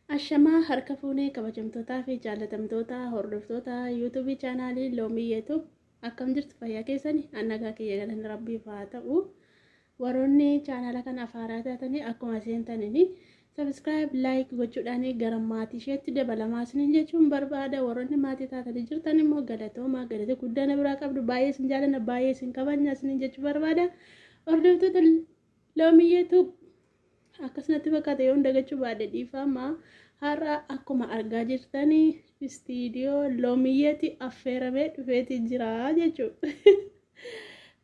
Ashamaa harka fuunee kabajamtootaa fi jaallatamtoota hordoftoota yuutuubii chaanaalii Loomii Yeetub, akkam jirtu? Fayyaa keessani? An nagaa kiyya, galanni rabbiif haa ta'u. Warroonni chaanaala kana haaraa taatanii akkuma seentaniin subscribe, like gochuudhaan gara maatii isheetti dabalamaa isiniin jechuun barbaada. Warroonni maatii taatanii jirtan immoo galatoomaa, galata guddaa na biraa qabdu. Baay'ee isin jaallanna, baay'ee isin kabajna isiniin jechuu barbaada. Hordoftoota Loomii Yeetub, akkasumatti fakkaata yoo dagachuu baadhe dhiifama. Har'a akkuma argaa jirtanii istiidiyoo Loomiyyeetti affeeramee dhufeeti jira jechuudha.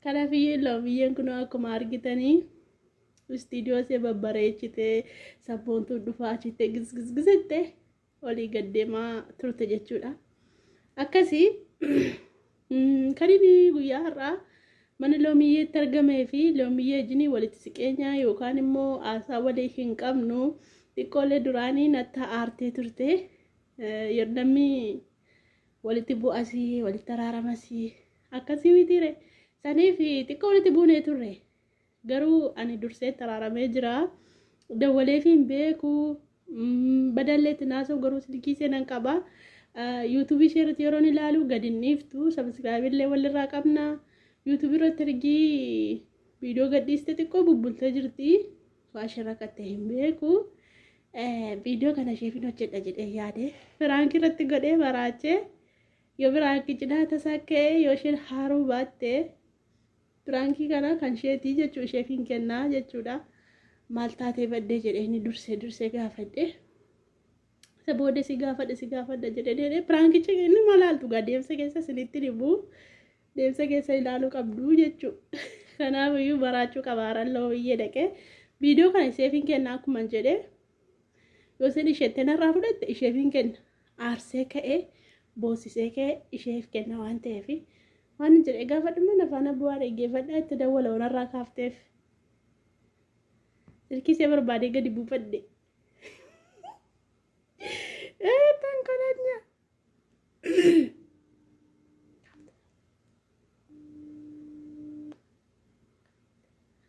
Kanaafiyyuu Loomiyyeen kun akkuma argitanii istiidiyoo ishee babbareechitee, sabboontuu dhufaa achittee gizgizgizitte olii gad deemaa turte jechuudha. Akkasii kan inni guyyaa har'aa mana Loomiyyeetti argamee fi Loomiyyee wajjin walitti siqeenya yookaan immoo haasaa walii hin qabnu. Xiqqoolee duraanii natti aartee turte. Yeroo namni walitti bu'asii walitti araaramasii akkasii mitiire. Saniif xiqqoo walitti buunee turre. Garuu ani dursee araaramee jira. Dawwaleef hin beeku. Badallee itti naasuu garuu silkii seenan qaba. Yuutuubii ishee irratti yeroon ilaalu gadi hin dhiiftu. Subscribe illee walirraa qabna. Yuutuubii irratti ergii viidiyoo gadhiiste xiqqoo bubbultee jirti. Waa ishee rakkattee hin beeku. Viidiyoo kana isheef hin hojjedha jedhee yaade. Prank irratti godhee maraachee, yoo prank cinaa tasaa ka'ee, yoo isheen haaruu baatte, prank kana kan isheetii jechuu isheef hin kennaa jechuudha. Maal taatee baddee jedhee inni dursee dursee gaafadhe. Isa booda si gaafadha, si gaafadha jedhee deemee prankicha inni malaaltu gaa deemsa keessa isinitti dhibu. Deemsa keessa ilaaluu qabdu jechuudha. Kanaaf iyyuu baraachuu qaba haaraan Loomiyyee dhaqee. Viidiyoo kana isheef hin kenna akkuma jedhee. Yoo isheen isheettee narraa fudhatte isheef hin kenna. Aarsee ka'ee, boosisee ka'ee isheef kenna waan ta'eef. Waan hin jedhee gaafadhu mana faana bu'aa dhaggeeffadhaa, itti dawwala wanarraa kaafteef. Silkii ishee barbaadee gadi buufadhe. Tankolanya.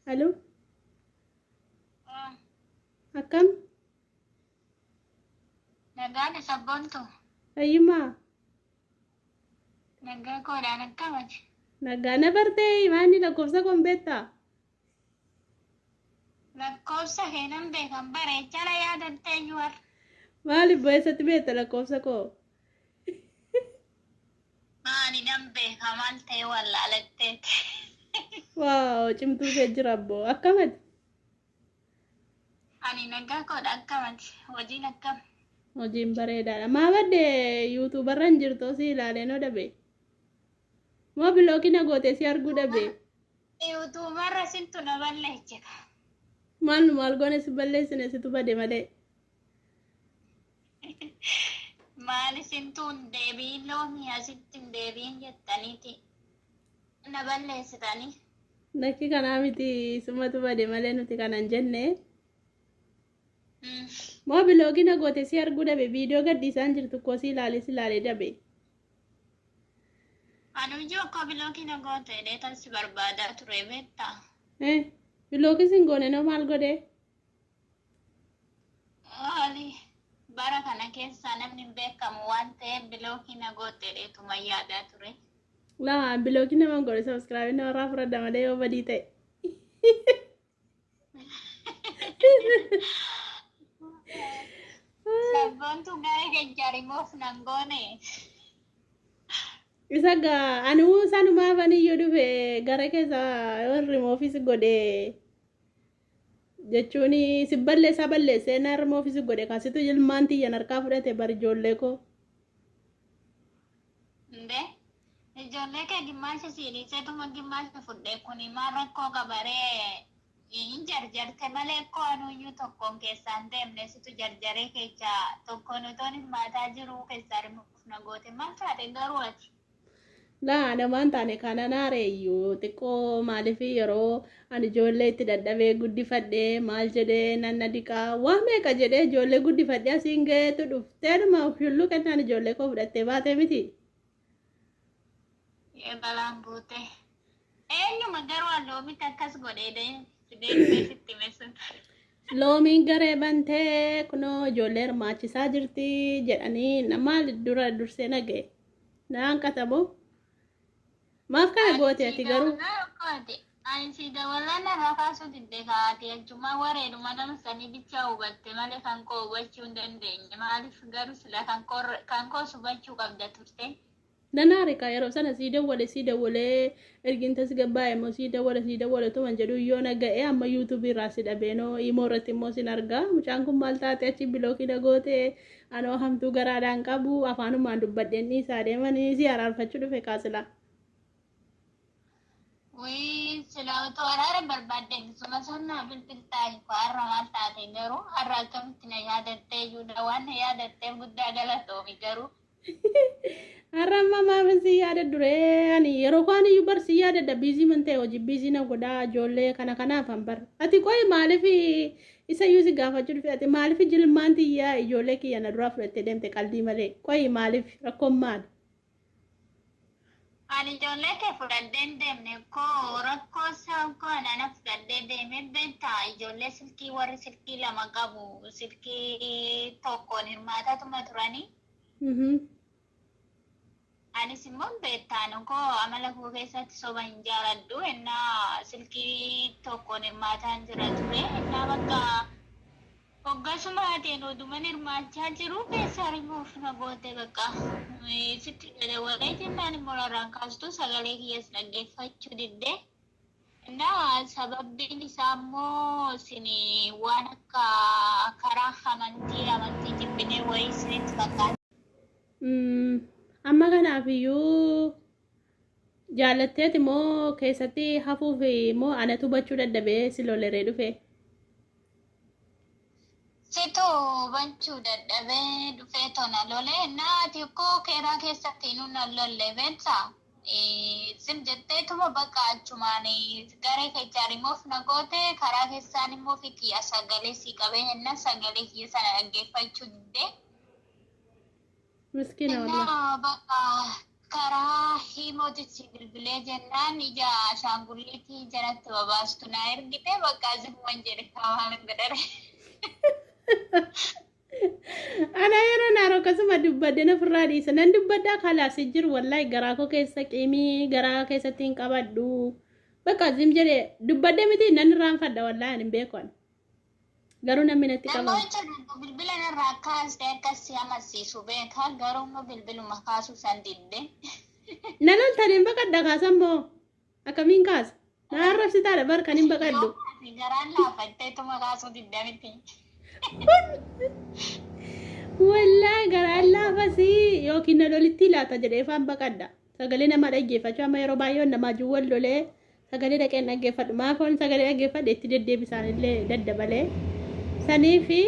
Halo, akkam? Nagaan, sabboontu. Fayyummaa? Nagaa koodhaan, akkamati? Nagaa. Na bartee? Maanni lakkoofsa koon beektaa? Lakkoofsa kee nan beekan, bareechana yaadattee iyyuu har'a. Maaliif eessatti beekta lakkoofsa koo? Maali nan beeka, maal ta'e wallaalatteeti. Wow, cimtuu kee jira abboo. Akkamati? Ani nagaa koodha, akkamati? Hojiin akkam? Hojiin bareedaadha. Maa badde? Yuutuubarra hin jirtu, si ilaalee noo dhabe. Moo block na goote si arguu dhabe? Yuutuubarra sintu na balleeche. Maal nu maal goone si balleessine? Situ bade malee. Maali sintu hin deebiin, loomii asitti hin deebiin jettaniiti na balleessitanii. Lakki, kanaa miti, sumatu bade malee nuti kanan jenne. Moo block na goote si arguu dhabe? Viidiyoo gadhiisaan jirtu koo si ilaalee si ilaalee dhabe. Anuyyuu akka block na goote dheetan si barbaadaa ture, beektaa? Eh, block sin goone noo, maal godhe? Maali bara kana keessa namni hin beekamu waan ta'eef block na goote dheetuma yaadaa ture. Laa, block nama godhe, subscribe namarraa fudhadha malee yoo badii ta'e. Sabboontu gara jajjarimoof nan goone. Isa gaa anuu sanumaaf aniyyuu dhufe gara keessa yoo rimoofis godhe jechuun si balleessaa balleessee na rimoofis godhe kaasitu ilmaan tiyyan harkaa fudhate bar, ijoollee koo. Ndee ijoollee kee gimmaasha sii dhiiseetuma gimmaasha fudhe, kuni maal rakkoo qabaree? Hin jarjarte malee koo anuyyuu tokkoon keessaan deemne, situ jarjaree keessa tokkoon utoon hirmaataa jiruu keessaa remove na goote. Maal taate garuu ati? Laa, namaan taane kana naareeyyuu xiqqoo. Maaliif yeroo ani ijoollee itti dadhabee guddifadhee, maal jedhee nan na diqaa waa meeqa jedhee ijoollee guddifadhee asiin ga'eetu dhufteedhuma shulluu kennaan ijoollee koo fudhattee baatee miti. Balaan buute. Eenyuma garuu alloomitti akkas godhee fidee dhufee sitti hime sun? Loomiin garee bantee kunoo ijoollee hirmaachisaa jirti jedhanii nama dura dursee naga'e. Naan qatamu. Maaf kana goote ati garuu? Ani si dabalaa narraa kaasuu didde kaate achumaa wareeduma nama sanii bichaa hubatte malee kan koo hubachuu hin dandeenye. Maaliif garuu sila kan koos hubachuu qabda turte. Nan haarika yeroo sana sii dawwale sii dawwalee erginta si gabbaa'e immoo sii dawwale sii dawwale tuman jedhu yoo na ga'e amma yuutuubii irraa si dhabeenoo imoo irratti immoo sin argaa mucaan kun maal taate achi bilookii na goote anoo hamtuu garaadhaan qabu afaanumaan dubbadheen dhiisaa deemanii si araarfachuu dhufe kaasila. Wii sila otoo araara barbaadde suma sannaa bilbiltaa har'a maal taate garuu har'a akkamitti na yaadattee iyyuu waan na yaadatteef guddaa galatoomi garuu. Har'a amma maafin si yaada duree ani yeroo kaan iyyuu bar si yaadadha biizii man ta'e hojii biizii na godhaa ijoollee kana kanaaf an bar. Ati qoyi maaliif isa iyyuu si gaafachuu dhufe ati maaliif jilmaan tiyyaa ijoollee kiyya na duraa fudhattee deemte qalbii malee qoyi maaliif rakkoon maali? Ani ijoollee kee fudhadhee hin deemne koo rakkoo isaa koo nana fudhadhee deemee beektaa ijoollee silkii warri silkii lama qabu silkii tokkoon hirmaatatuma turanii. Anis immoo beektaan koo amala koo keessatti soba hin jaaladhu innaa silkii tokkoon hirmaataan jira ture innaa bakka hoggasuma ateen oduman hirmaachaa jiru keessa rimuuf na goote bakka sitti dabalee jennaan immoo narraan kaastu sagalee kiyyas dhaggeeffachuu didde. Innaa sababbiin isaa immoo isin waan akka karaa amantii jibbinee wayii isinitti fakkaata. Amma kanaaf iyyuu jaallatteeti moo keessatti hafuuf moo anatu hubachuu dadhabee si loleree dhufe? Situ hubachuu dadhabee dhufee tona lolee naati koo keeraa keessatti nu na lolle beektaa? Sim jetteetuma bakka achumaan garee keessaa rimuuf na goote karaa keessaan immoo fi sagalee si qabee henna sagalee kiyya sana dhaggeeffachuu didde. Miskiina wallah. Innaa bakka karaa himootichi bilbilee jennaan ija ashaangulliitii jalatti babaastu na ergite bakka zimuman jedhe kaawaan godhare. Ana yeroo naaroo akkasuma dubbadde na ofirraa dhiisa. Nan dubbaddaa kalaas jiru wallahi garaa koo keessa qiimii garaa keessatti hin qabadhu. Bakka zim jedhee dubbadde miti nan irraanfadha wallahi ani hin beeku ani. Garuu namni natti qabama. Namoota bilbila narraa kaaste akkas si amansiisu beeka garuu immoo bilbiluma kaasuu san didde. Na loltaniin baqadha kaasan moo akkamiin kaasa? Na arrabsitaadha bar kan hin baqadhu. Garaan laafatteetuma kaasuu didde miti. Wallaahi garaan laafasii yookiin na lolitti laata jedhee faan baqadha. Sagalee nama dhaggeeffachuu amma yeroo baay'ee namaa wal lolee sagalee dhaqeen dhaggeeffadhu. Maafoon sagalee dhaggeeffadhe itti deddeebisaan illee daddabalee. Saniifi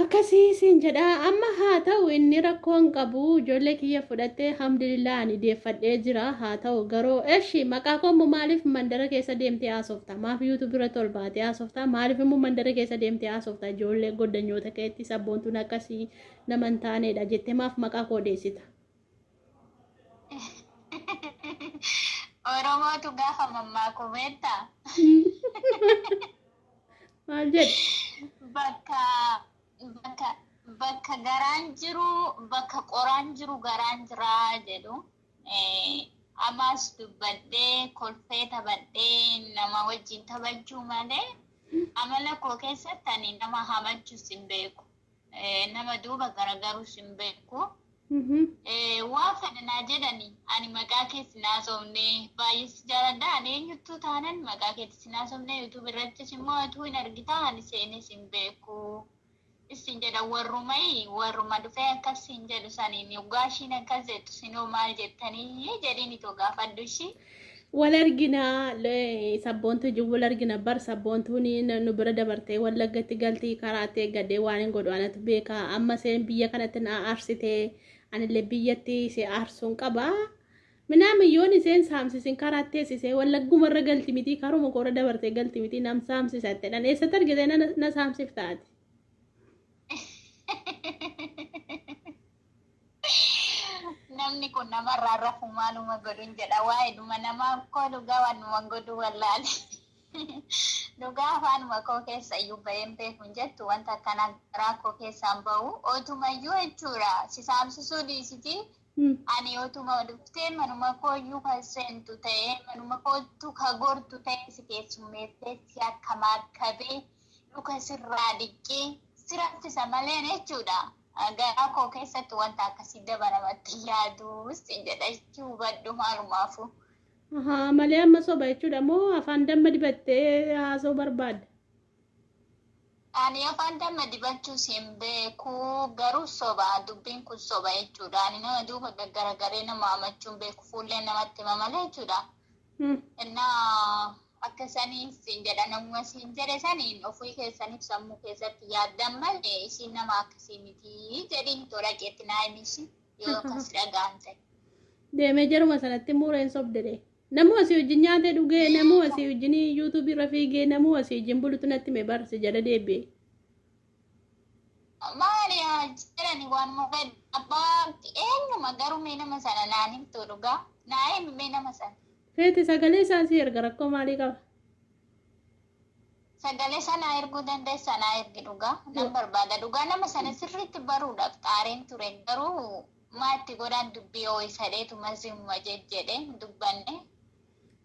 akkasii siin jedha amma haa ta'u inni rakkoo hin qabu ijoollee kiyya fudhattee alhamdulillah ani deeffadhee jira haa ta'u garuu eshi maqaa koo immoo maaliif mandara keessa deemtee haasofta maaf yuutuub irratti ol baatee haasofta maaliif immoo mandara keessa deemtee haasofta ijoollee goddanyoota keetti sabboontuun akkasii nama hin taanedha jettee maaf maqaa koo deessita. Oromootu gaafa mammaaku beektaa? Maal jedhe? Bakka bakka bakka garaan jiru bakka qoraan jiru garaan jiraa jedhu. Ammas dubbadhee kolfee taphadhee nama wajjin taphachuu malee amala koo keessatti ani nama hamachuus hin beeku. Nama duuba garagaruus hin beeku. Waa fedha naa jedhani ani maqaa keessa naasofne baay'ee si jaaladha ani eenyuttuu taanan maqaa keetti si naasofne yuutuub irrattis immoo atuu hin argitaa ani seenes hin beeku. Isin jedha warrumai warruma dhufee akkas hin jedhu saniin dhugaa ishiin akkas jettu sinoo maal jettanii jedhiin itoo gaafadhu ishii. Wal argina sabboontu ijji wal argina bar sabboontuun nu bira dabartee wallaggatti galtii karaatti eeggadhee waan hin godhu anatu beeka amma seen biyya kanatti na aarsitee anillee biyyatti ishee aarsuun qaba. Minaamin yoon isheen saamsisin karaatti teessisee wallaggumarra galti miti karuma koora dabartee galti miti nam saamsisatte dhan eessatti argite na saamsiftaati. Namni kun namarraa rafu maaluma godhuun jedha waa'ee dhuma namaa koo dhugaa waanuma godhu wallaale. Dhugaa afaanuma koo keessa iyyuu baheen beeku hin jettu wanta akkanaa garaa koo keessaan bahu otumayyuu jechuudha. Si saamsisuu dhiisiti. Ani otuma dhuftee manuma koo iyyuu kan seentu ta'ee manuma kootu ka gortu ta'ee si keessummeessee si akka maakkabee luka sirraa dhiqqee si raffisa malee jechuudha. Garaa koo keessatti wanta akkasii daba namatti yaadu si jedha jechuu hubadhu maalumaafu. Ahaa, malee amma soba jechuudha moo afaan damma dibattee haasa'uu barbaadda? Ani afaan damma dibachuus hin beeku garuu soba dubbiin kun soba jechuudha. Ani nama duuba gaggaragaree nama amachuu hin beeku fuulleen namatti hima malee jechuudha. Innaa akka sanii siin jedha namuma siin jedhe saniin ofii keessaniif sammuu keessatti yaaddan malee isiin nama akkasii miti jedhiin tola keetti naa himisi yoo akkas dhaga'an ta'e. Deemee jaruma sanatti muureen sobdede. Namuma asii wajjin nyaatee dhugee, namuma asii wajjin yuutuubii irra fiigee, namuma asii wajjin bulutu natti hime barse jala deebi'e. Maali haa jedhani waanuma fedhe abbaa eenyuma garuu mee nama sana naan himtu dhugaa naa himi mee nama sana. Feete sagalee isaa si erga rakkoo maalii qaba? Sagalee sana erguu dandeessa naa ergi dhugaa nan barbaada dhugaa nama sana sirriitti baruudhaaf xaareen ture garuu maatti godhaan dubbii ho'isadheetu mazimuma jedhe dubbanne.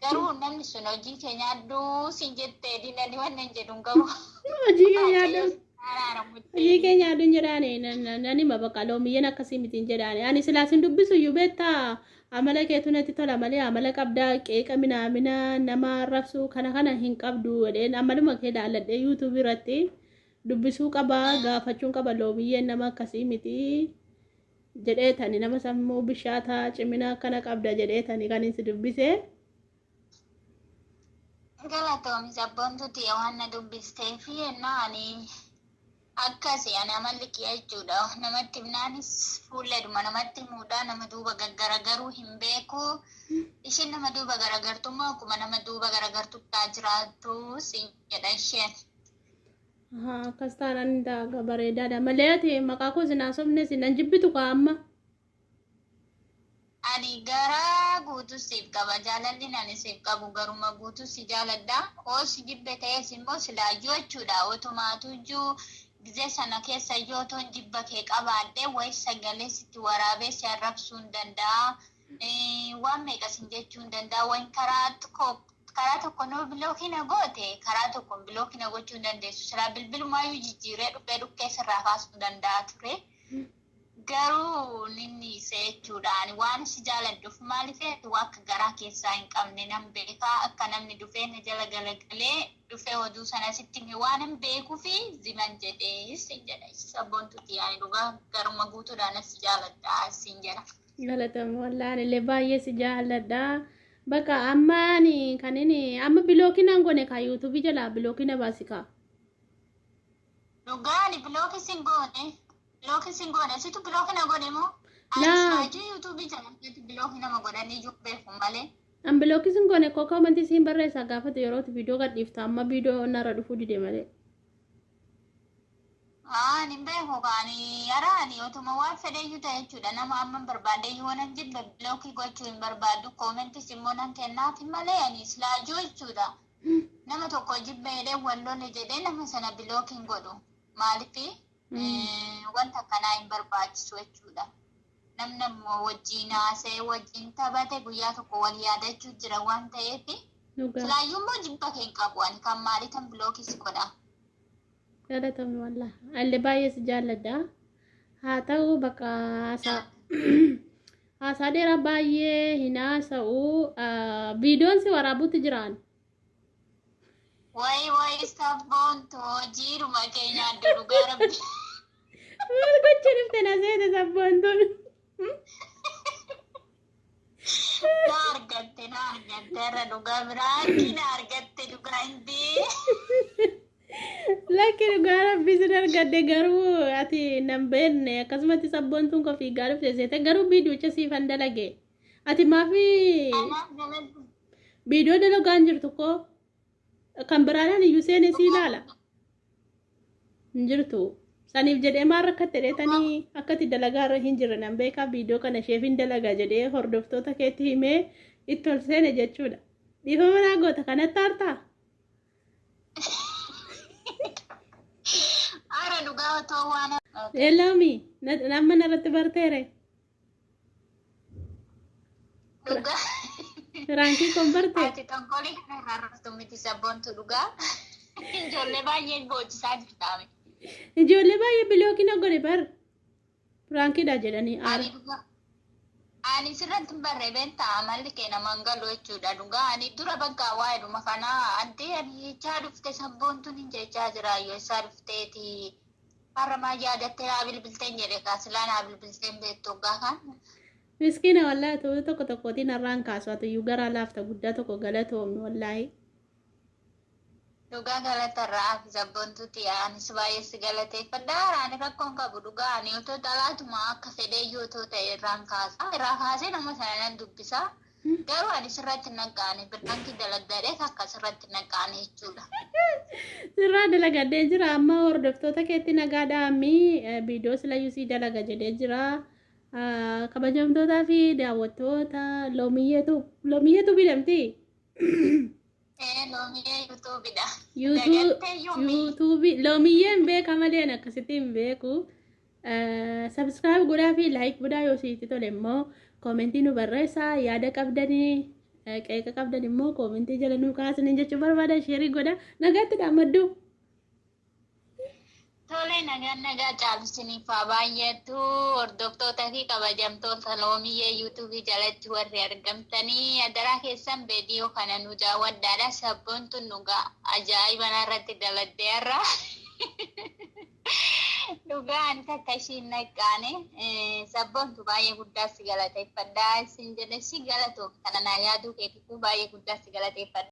Garuu namni sun hojii kee nyaadhuu siin jettee dinani wannan jedhu hin qabu. Hojii kee nyaadhu. Hojii kee nyaadhu hin jedhaani nan hima bakka loomiyyeen akkasii miti hin jedhaani. Ani silaa sin dubbisu iyyuu beektaa amala keetu natti tola malee amala qabdaa qeeqa minaamina nama arrabsuu kana kana hin qabdu jedheen amaluma kee laalladhee yuutuubii irratti dubbisuu qaba gaafachuun qaba loomiyyeen nama akkasii miti jedhee tani nama sammuu bishaataa cimina akkana qabda jedhee tani kan si dubbise. Galatoomi sabboontuti waan na dubbistee fi ennaa ani akkasi ani amalli kiyya jechuudha. Namatti himnaanis fuulleedhuma namatti himuudha. Nama duuba gaggaragaruu hin beeku. Isheen nama duuba garagartummaa akkuma nama duuba garagartuttaa jiraattu siin jedha isheen. Akkas taanaan daaga bareedaadha. Malee ati maqaa koo sin haasofne sin nan jibbitu kaa amma. Ani garaa guutuu siif qaba. Jaalalli ani siif qabu garuma guutuu si jaaladha. Oo si jibbe ta'es immoo silaayyuu jechuudha. Otumaatu iyyuu gizee sana keessa iyyuu otoon jibba kee qabaadhe wayi sagalee sitti waraabee si arrabsuu hin danda'a. Waan meeqa sin jechuu hin danda'a. Wayi karaa tokko nuu bilookii na goote karaa tokkoon bilookii na gochuu hin dandeessu. Silaa bilbilumaayyuu jijjiiree dhukkee dhukkee sirraa kaasuu danda'a ture. Garuu ninni isa jechuudha. Ani waan si jaaladhuuf maaliif waan akka garaa keessaa hin qabne nan beekaa akka namni dhufee na jala galagalee dhufee oduu sana sitti hime waan hin beekuufi ziman jedhee sin jedha. Sabboontutti yaani dhugaa garuma guutuudhaan si jaaladha sin jedha. Galatoomi wallaahi illee baay'ee si jaalladha. Bakka amma ani kan inni amma bilookii naan goone kaa yuutuubii jalaa bilookii na baasi kaa. Dhugaa ani bilookii sin goone. Bilookii sin goone situ bilookii na godhe moo? Ani Laa. silaajuu yuutuubii jalatti bilookii nama godhanii iyyuu beeku malee. An bilookii sin goone koo koomantii siin barreessaa gaafate yerootti viidiyoo gadhiifta amma viidiyoo narra dhufuu dide malee. Ani hin beeku kaani yara ani otuma waan fedheyyuu ta'e jechuudha. Nama amma hin barbaadde yoo nan jibbe bilookii gochuu hin barbaadu. Koomentis immoo nan kennaafi malee ani silaajuu jechuudha. Nama tokko jibbe jedhee wal lole jedhee nama sana bilookii hin godhu. Maaliif wanta akkanaa hin barbaachisu jechuudha. Namni ammoo wajjin haasa'ee wajjin taphate guyyaa tokko wal yaadachuu jira waan ta'eef. Dhugaa. Silaayyuu immoo jibba kee hin qabu ani kan maaliitan bilookis godha. Galatoomi wallaahi. Allee baay'ee si jaalladha. Haa ta'u bakka haasaa haasaa dheeraa baay'ee hin haasa'u. Viidiyoon si waraabuutti jiraan. Wayi wayi sabboontu hojiidhuma kee nyaaddu dhugaa rabbi. Maal gochuu dhufte na seete sabboontuun? Na argatte na argatte irra dhugaa biraatti na argatte dhugaa hin bee. Lakki dhugaa rabbii sin argadde garuu ati nan beekne akkasumatti sabboontuun koo fiigaa dhufte seete garuu viidiyocha siifan dalage. Ati maafi Anaaf galatti viidiyoo dalagaa hin jirtu koo kan biraadhaan iyyuu seene si ilaala. Hin jirtu. Saniif jedhee maal rakkatte dheetanii akkati dalagaa irra hin jirre nan beekaa viidiyoo kana isheef hin dalaga jedhee hordoftoota keetti himee itti ol seene jechuudha. Dhiifama naa goota kanatti aartaa? Dhugaa otoo waan. Eeloomi amma narratti barteere. Dhugaa. Piraankii kun barte. Ati tonkolii kana irraa raftu miti sabboontu dhugaa. Ijoollee baay'ee boochisaa jirtaame. Ijoollee baay'ee block na godhe bar. Piraankiidha jedhanii aara. Ani dhugaa. Ani sirratti hin barree beektaa amalli kee namaan galu jechuudha dhugaa. Ani dura bakka waa'eedhuma kanaa anti ani jechaa dhufte sabboontuun hin jechaa jira yoo isaa dhufteeti. Har'a maa yaadattee naa bilbilteen jedhe kaasilaa naa bilbilteen beektu hoggaa kan. Miskiina wallaahi ta'uu tokko tokkootiin har'aan kaasu atiyyuu garaa laafta guddaa tokko galatoomnu wallaahi. Dhugaa galatarraa fi sabboontuuti anis baay'ee si galateeffadha. Ani rakkoon qabu dhugaa ani otoo xalaatuma akka fedhee iyyuu otoo ta'e irraan kaasa. Irraa kaasee nama sana nan dubbisa. Garuu ani sirratti naqaane biraankii dalaggadhee akka sirratti naqaane jechuudha. Sirraa dalagadhee jira amma hordoftoota keetti nagaa dhaamii viidiyoo silayyuu sii dalaga jedhee jira. Kabajamtootaa fi daawwattoota Loomiyyeetu bidamti. Ee Loomiyyee yuutuubidha. Dagattee yuumii. Yuutuubii Loomiyyeen beeka malee ani akkasitti hin beeku. Subscribe godhaa fi like godhaa yoo sitti tole immoo koomentii nu barreessaa yaada qabdanii qeeqa qabdan immoo koomentii jala nu kaasanii jechuu barbaada share godhaa nagaatti dhaammaddu. Tole nagaan nagaa caalsiniif haa baay'atu hordoftoota fi kabajamtoota Loomiyyee yuutuubii jalatti warri argamtanii adaraa keessan viidiyoo kana nu daawwadhaadha. Sabboontuun dhugaa ajaa'iba irratti daladdee har'a. Dhugaa ani takka ishiin naqaane sabboontu baay'ee guddaa si galateeffadha. Isin jedhe si galatuuf kana naa yaaduu keetiifuu baay'ee guddaa si galateeffadha.